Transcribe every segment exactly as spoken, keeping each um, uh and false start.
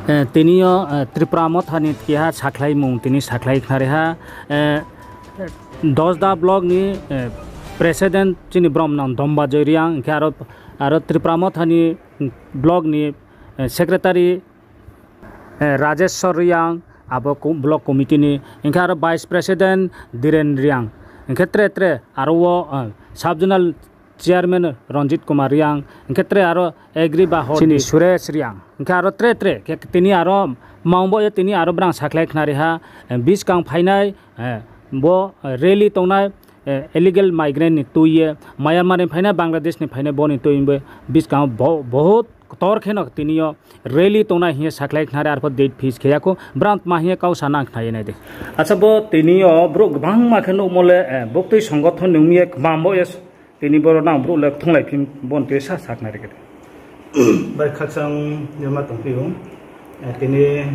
Tini yo Tipra Motha ni keha sakhlaimung tini sakhlai khnari ha. Dosda block ni president chini bromnang Dombajoi Reang, hing khe aro Tipra Motha ni block ni secretary Rajeshwar Reang, abo block committee ni, hing khe aro vice president Dhiren Reang, hing khe tre tre aro wo sub zonal chairman Ranjit Kumar Reang, hing khe tre aro agri ba chini Suresh Reang, hing khe aro tre tre khe tini aro mang bo ye tini aro brang sakhlai khnari ha, buskang phainai, bo rally tongnai, illegal migrant ni tui ye, Myanmar ni phainai, Bangladesh ni phainai, bo ni tui bo buskang bo, bohut ktor khe no tini yo rally tongnai hing ye sakhlai khnari, arpho date fix khe ya khou, brang tma hing ye kau sa nang khna ye nai di. Acha, bo tini yo brouh gbangma khe nuhmo le buktui songothon ni ong ye kmam bo ye tini boro nang brouh le kthunglai phi bo ni tui sa sakhnari khe de. Bai khakchang ye ma tongphi ou. Tini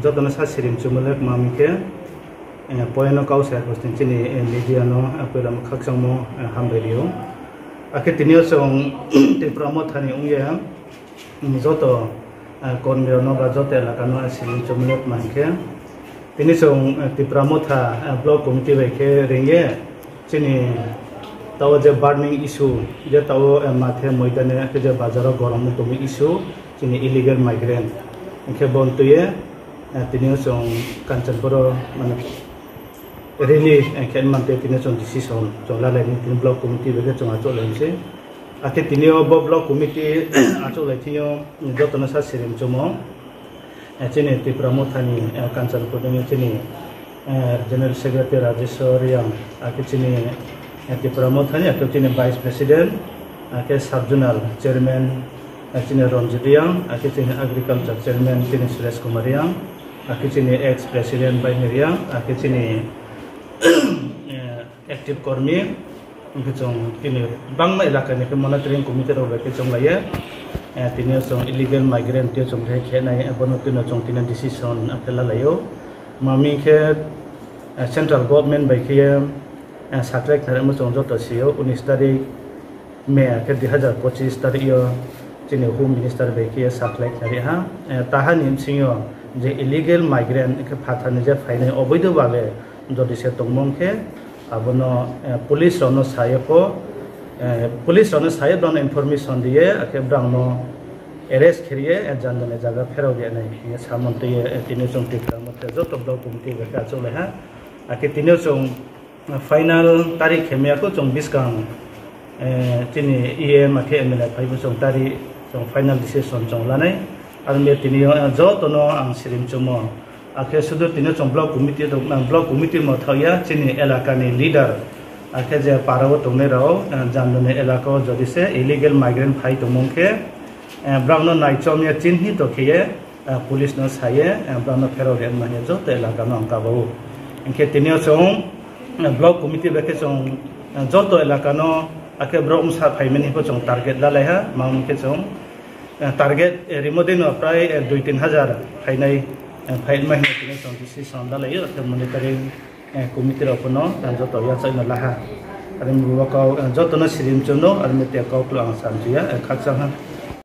joto no sa sirimchumo le kmam hing khe, poino kau sa kosning chini media no poila mo khakchangmo hambai ri ou. Akhe tini yo chung Tipra Motha ni ong ye joto kormi rao no ba joto elaka no sirimchumo le kma hing khe, tini chung Tipra Motha block committee bai khe reing ye chini taoh je burning issue, je taoh mathe moidane khe je bazar wo gorom tongmi issue, chini illegal migrant. Hing khe bo ni tui ye tini yo chung Kanchanpur wo mane rally khe mante tini yo chung decision chung lalai ni tini block committee bai khe chung achouhlai mi se. Akhe tini yo bo block committee achouhlai thing yo joto no sa sirimchumo chini Tipra Motha ni Kanchanpur ni chini general secretary Rajeshwar Reang, akhe chini Tipra Motha ni akhe chini vice president, akhe sub zonal chairman chini Ranjit Reang, akhe chini agriculture chairman chini Suresh Kumar Reang, akhe chini ex president Baini Reang, akhe chini active kormi, hing khe chung tini bangma elaka ni khe monitoring committee rao bai khe chung lai ye, tini yo chung illegal migrant tei chung rehai khe nai, bo no tini yo chung tini decision akhe lalai ou. Mami khe central government bai khe ye sakhlai khnarimo chung joto si ou, unis tarik May akhe dui hazar pochis tarik yo chini Home Minister bai khe ye sakhlai khnari ha. Taha ni bsing yo je illegal migrant khe phathar ni je phainai oboido babe jodi se tongmo ong khe, abo no police rao no sa ye pho, police rao no sa ye brao no information ri ye akhe brao no arrest khe ri ye janda ni zaga pherao ri nai hing ye samo tui ye tini chung Tipra Motha joto block committee bai khe achouhlai ha. Akhe tini yo chung final tarik khe mai ya khou chung buskang chini E M akhe M L A phai pho chung tarik chung final decision chung la nai. Aro mi tini yo joto no ang sirimchumo. Akhe sudu tini yo chung block committee mo thaoh ya, chini elaka ni leader, akhe je para wo tongnai rao, janda ni elaka wo jodi se illegal migrant phai tongmo ong khe, brao no naichom ye chinhito khe ye police no sa ye brao no pherao ri ma hing ye joto elaka no ang kaba ou. Hing khe tini yo chung block committee bai khe chung joto elaka no, akhe brouh bsa phaimani pho chung target lalai ha, mangmi khe chung target rimo dei no prai dui tin hajar phainai, phaima hing ye tini chung decision lalai ou, akhe monitoring committee rao pho no joto yachaoh no la ha. Are mi bo kau joto no sirimchu no, are mi te kau klo ang samchu ya, khakchang ha.